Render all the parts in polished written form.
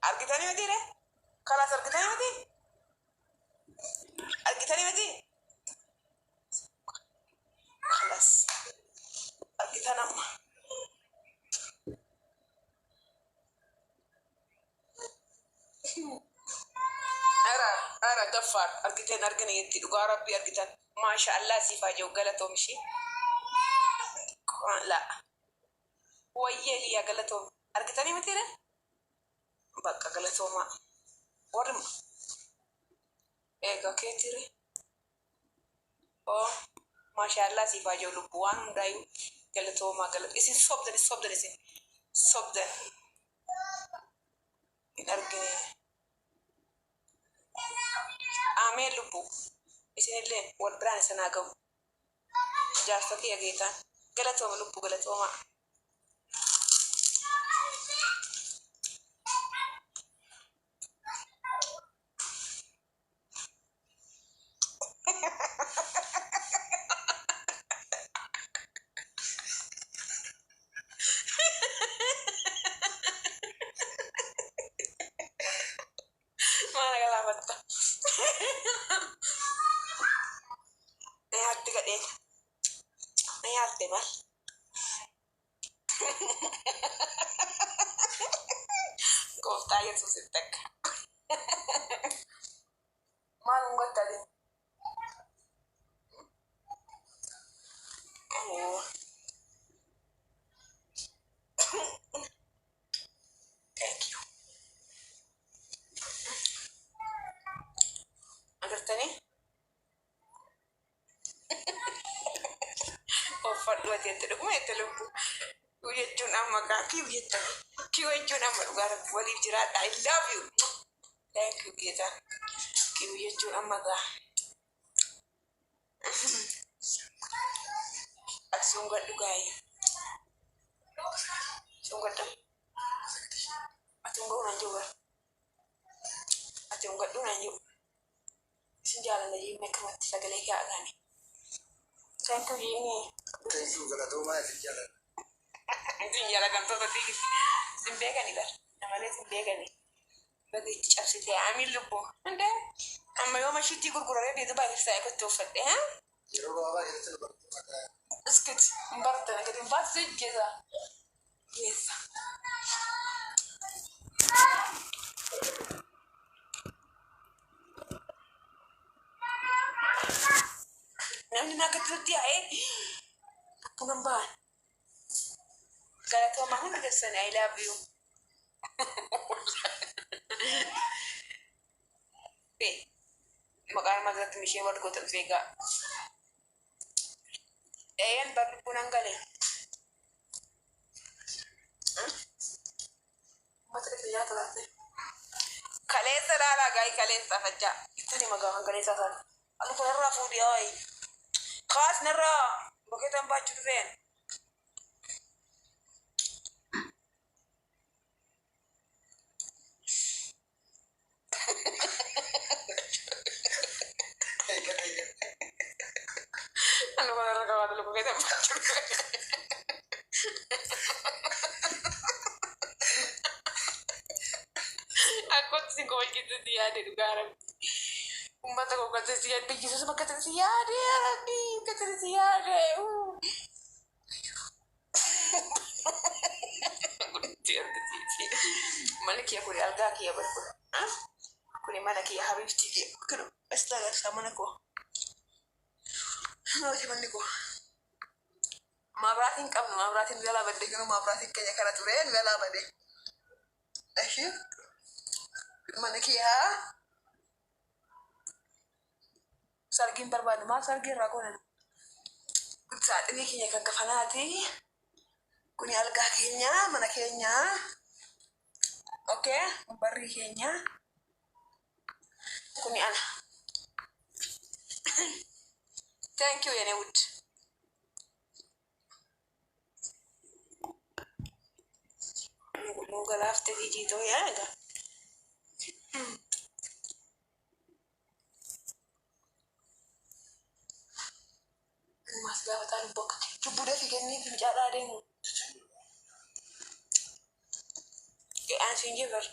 Argitanii miti re? Kalaas argitanii miti? Argitanii miti? Kalaas argitan amma. Ara ara Gaffaar argiteen argina jetti, dhugaa rabbii argitan. Maasha Allah siif haa jiru, galatoom ishee. La. Wayyee Liyaa, galatoom. Argitanii miti re? Bakka galatoomaa. Warri eega keetire. Oh, maasha Allah siif haa jiru lubbu, waan hundaayyuu galatoomaa, galata. Isin sobdan, sobdan, isin sobdan. Hin argine. Ameen lubbu. Isinillee wal biraan isin haa gahu. Jaarsa kiyya geetaan. Galatooma lubbu, galatoomaa. Maal galaafatta? Na nyaatti gadheen. Na nyaatte maal? Gooftaa Yesuusitti akka. Maal hin gottati? Oh. Thank you. Agartanii? Uffadhu ati jette, dhuguma jette lubbu. Kiw jechuun amma kaa kiw jettan. Kiw jechuun amma, dhugaa rabbi waliif jiraadha. I love you. Thank you geeta. Kiw jechuun amma gaa. Ati sungadhu gaa'ee. Sungadhu. Ati ungadhu naan jiru bara. Ati ungadhu naan jiru. Isin jaalanna jennee akkamatti sagalee kee agaani. Thank you jennee. Thank you, galatoomaa, isin jaaladha. Isin jaalatamtoota tiikiti. Isin beekani bar. Namalee isin beekani. Baga itti cabsitee, amiin lubbuu. Hundee amma yoo mashiitti gurguraree biyya Dubaay keessa taa'ee kotti uffadhe haa? Yeroo gabaabaa keessatti nu baratu maqaa. Iskit hin bartan, gadi hin baatu jejjeesa. Geessa. Namni naa gadi yaa'ee lubbuun ba'an. Galatooma hundi keessan, I love you. Be maqaan namaa irratti mishee wal goota dhufee gaa. Eeyyan bar lubbuun hangale. Uummata keessa nyaata laate. Kaleessa laalaa gaa'ii kaleessa fajjaa. Ittani magaa kan kaleessaa sana. Anu kanarraa fuudhii hawaayi. Kaas narraa bokeetan baachuu dhufeen. Eeggate eeggate. Anu kanarra qabaatu bokeetan baachuu dhufeen. Akkatti si goolchitutti yaade, dhugaa rabbi. Uummata koo akkatti si yaade, Yesuus akkatti si yaade, rabbi akkatti si yaade. Guddatti argisiisi. Mana kiyya kuni, algaa kiyya bar kun. Kuni mana kiyya, habiibtii kiyya. Kun asitti agarsiisa mana koo. Nooti manni koo. Mabraatiin qabnu, mabraatiin nu jalaa badde, garuu mabraatiin keenya kana ture nu jalaa bade. Eshi mana kiyyaa sargiin barbaadnu maal sargii irraa goonan, saaxinii keenya kan kafanaati. Kuni algaa keenya, mana keenya. Okay, barrii keenya. Kuni ana. Thank you የኔ ውድ። Nu galaafte jijiitoo yaa egaa. Mas gaafataa lubbu akka lubbuu dafii kennee fincaadhaa deemu. Aan siin jee bar.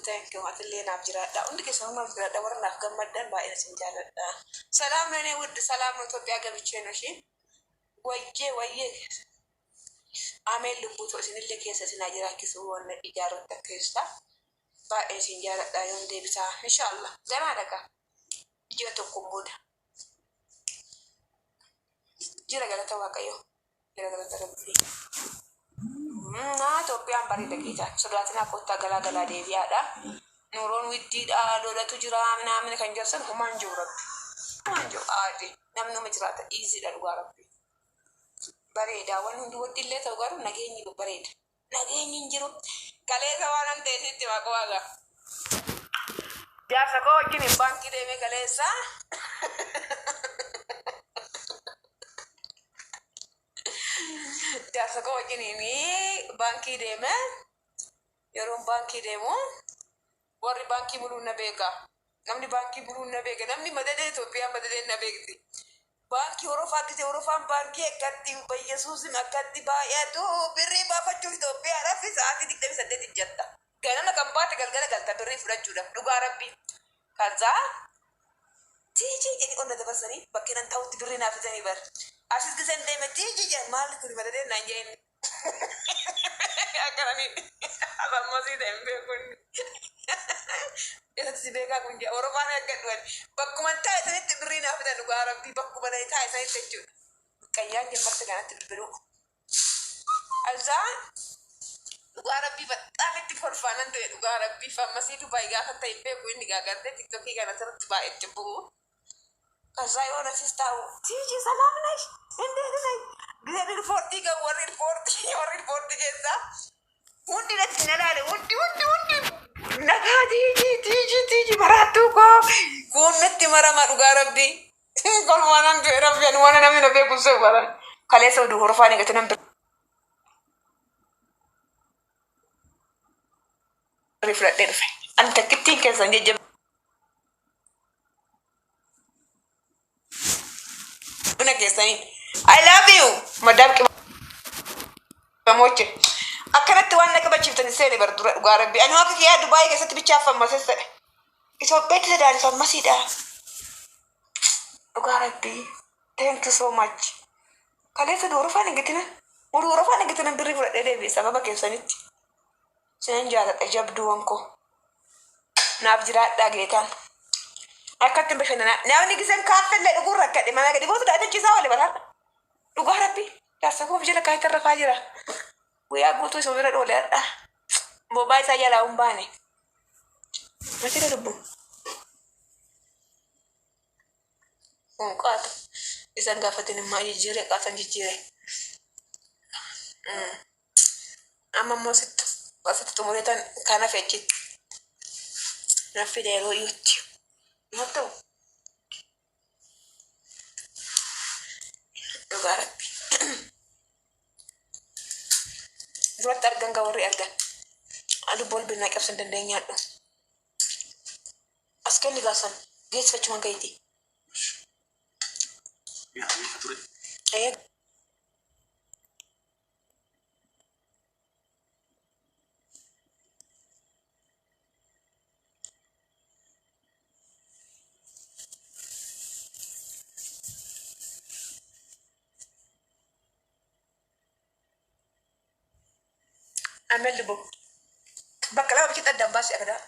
Thank you. Atillee naaf jiraadha. Hundi keessanuu naaf jiraadha. Warra naaf gammaddan baay'een isin jaalladha. ሰላም ለእኔ ውድ ሰላም ነው። ኢትዮጵያ ገብቼ ነው። እሺ ወዬ ወዬ አሜን lubbuutu isinillee keessa isin haa jiraachisu wanna ijaarrattan keessa baay'ee isin jaaladha yoon deebisaa inshaallah ganaa dhaqa ji'a tokkoon booda jira galata waaqayyo jira galata rabbii. Naa Itoophiyaan bareeda geeta sodaatinaa kottaa galaa galaa deebi'aadha. Nuuroon widdiidha lolatu jira ምናምን kan jirsan humaan jiru rabbi humaan jiru aade namni nama jiraata iziidha dhugaa rabbi. Bareeda wanni hundi wanti illee ta'u garuu nageenyi bareeda. Nageenyi hin jiru. Kaleessa waan an ta'e sitti maqaa waaqa. Jaarsa koo wajjin hin baankii deemee kaleessa. Jaarsa koo wajjin baankii deeme yeroon baankii deemu warri baankii buluun na beeka. Namni baankii buluun na beeka. Namni madadee Itoophiyaa madadee na beekti. Baankii horofaa gisee horofaan baankii akkatti Yesuusin akkatti baay'atu birrii baafachuuf Itoophiyaadhaaf sa'aatii 28 ijjatta. Ganama kan baate galgala galta birrii fudhachuudhaaf dhugaa rabbii. Kazaa tiijii jedhanii onna dabarsanii bakkee nan ta'utti birrii naaf fidanii bar. Asis giseen deeme tiijii jedhan maal kun madadee naan jedheen. Akkananii afammasii ta'e hin beeku inni. Isatti si beekaa kun jedha Orofaan akka dhugan bakkuma taa'e sanitti birrii naaf fidan dhugaa rabbii bakkuma nani taa'e sanitti jechuudha. Qayyaan jemmarte kanatti bilbiluu. Azaa dhugaa rabbii baxaam itti kolfaanan ta'e dhugaa rabbii fammasii Dubaay gaafa ta'e hin beeku inni gaagartee tiktokii kana sirriitti baay'eetti bu'u. ከዛ የሆነ ሲስታው ቲጂ ሰላም ነሽ እንዴት ነሽ? ጊዜ ሪፖርት ይገ ሪፖርት ሪፖርት ጌዛ hundi natti na laale hundi hundi hundi nagaa tiiji tiiji tiiji maraattuu koo kun natti marama dhugaa rabbii kolfaanan du'e rabbi ani waan namni na beeku sun baran kaleessa oduu horofaan eegate nan birrii fudhadhee dhufe ani takkittiin keessan jajjabina keessaniin I love you madaam qimamoche akkanatti waan na kabachiiftan seene bar dura dhugaa rabbii ani waaqa kiyyaa Dubaayii keessatti bichaaf fammasas ta'e Itoophiyaatti sadaan fammasiidha dhugaa rabbii thank you so much kaleessa duurufaan eeggatina duurufaan eeggatina birrii fudhadhee deebi'e sababa keessanitti sinan jaaladha jabduuwwan koo naaf jiraadhaa geetaan akkatti bashannanaa namni giseen kaaffeellee dhuguun rakkadhe mana gadi bootu daatachiisaa oole baraadha dhugaa rabbii jaarsa koof jala kaayita rafaa jira guyyaa guutuu isa bira dhoole har'a bobaa isaa jalaa hin baane mati lubbu kun qaata isan gaafatin immaa jijjiire qaatan jijjiire amma immoo sitti asitti xumureetan kana fechitti na fide yeroo dhiyootti haa ta'u dhugaa rabbi duratti argan gaa warri argan aduu bool binnaa qabsan dandeenyaadhu as kenni gaasan geessifachuman gayti ee amel lubu bakka lama bichitti addaan baasi agdaa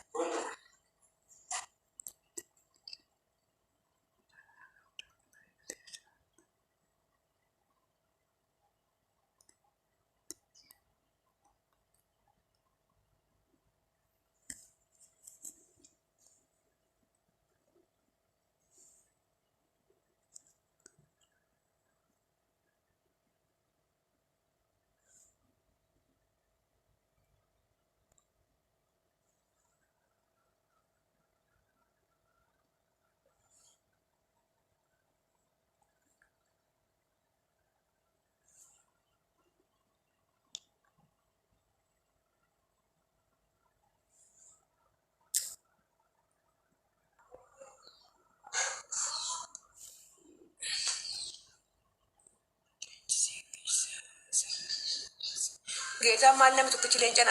Geetaan maal namni tokkichi leenca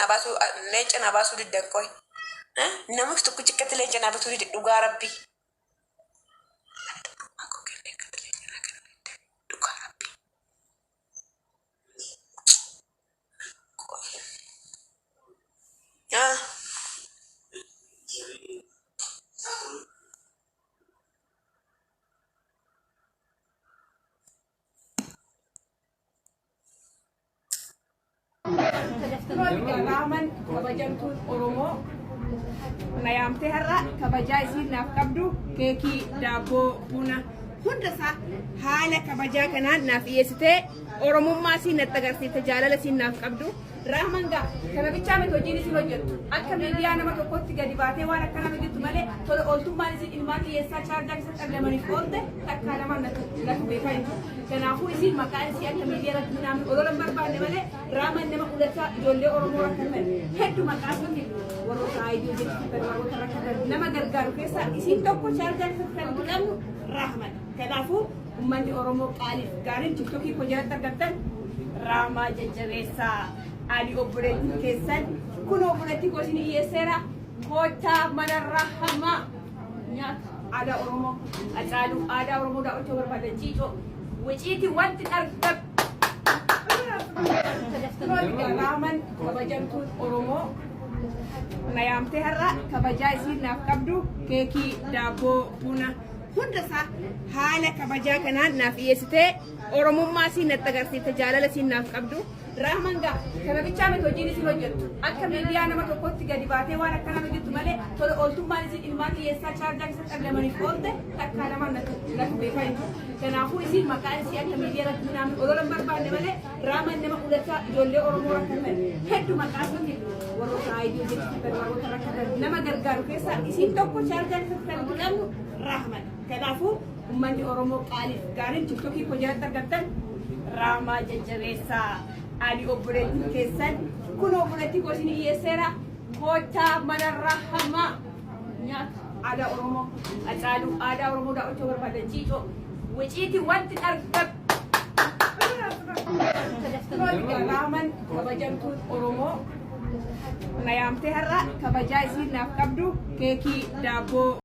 naa baasuu diddan qoy. Namni tokkichi akkatti leenca naa bituu dide dhugaa rabbii. Akkoo kennee akkatti leenca naa kennuu dide dhugaa rabbii. Ah. Raaman kabajamtuun Oromoo na yaamtee har'a kabajaa isiin naaf qabdu keekii, daabboo, buna hundasaa haala kabajaa kanaan naaf dhiyeessitee Oromummaa isiin natti agarsiifte jaalala isiin naaf qabdu. Raaman gaa kana bichaa miti hojiin isin hojjettu akka miidiyaa nama tokkotti gadi baatee waan akkanaa hojjettu malee tola ooltummaan isin ilmaan hiyyeessaa chaarjaa keessatti argamaniif oolte takkaa namaan natu beekaa jechuudha. Kanaafuu isin maqaan isii akka miidiyaa irratti minaamin olola hin barbaanne malee Raaman nama ulataa ijoollee Oromoo rakkatan hedduu maqaa isiitiin warroota aayidii hojjechiifatan warroota rakkatan nama gargaaru keessaa isiin tokko chaarjaa keessatti kan nuti qabnu Raaman. Kanaafuu uummanni Oromoo qaaliif gaariin tiktokii koo jalatti argattan Raamaa jajjabeessaa. Ani obboleettiin keessan kun obboleettii koo isin hiyyeesseera koottaa manarraa hamaa nyaata aadaa Oromoo Hacaaluu aadaa Oromoo daawwachuu barbaadan ciicoo wiciiti wanti argame. Raaman kabajamtuun Oromoo na yaamtee har'a kabajaa isiin naaf qabdu keekii, daabboo, buna hundasaa haala kabajaa kanaan naaf dhiyeessitee Oromummaa isiin natti agarsiifte jaalala isiin naaf qabdu. Raaman gaa kana bichaa miti hojiin isin hojjettu akka miidiyaa nama tokkotti gadi baatee waan akkanaa hojjettu malee tola ooltummaan isin ilmaan hiyyeessaa chaarjaa keessatti argamaniif oolte takkaa namaan natu beekaa jechuudha. Kanaafuu isin maqaan isii akka miidiyaa irratti minaamin olola hin barbaanne malee Raaman nama ulataa ijoollee Oromoo rakkatan hedduu maqaa isiitiin warroota aayidii hojjechiifatan warroota rakkatan nama gargaaru keessaa isiin tokko chaarjaa keessatti kan nuti qabnu Raaman. Kanaafuu uummanni Oromoo qaaliif gaariin tiktokii koo jalatti argattan Raamaa jajjabeessaa. Ani obboleettiin keessan kun obboleettii koo isin hiyyeesseera koottaa manarraa hamaa nyaata aadaa Oromoo Hacaaluu aadaa Oromoo daawwachuu barbaadan ciicoo wiciiti wanti argame. Raaman kabajamtuun Oromoo na yaamtee har'a kabajaa isiin naaf qabdu keekii, daabboo.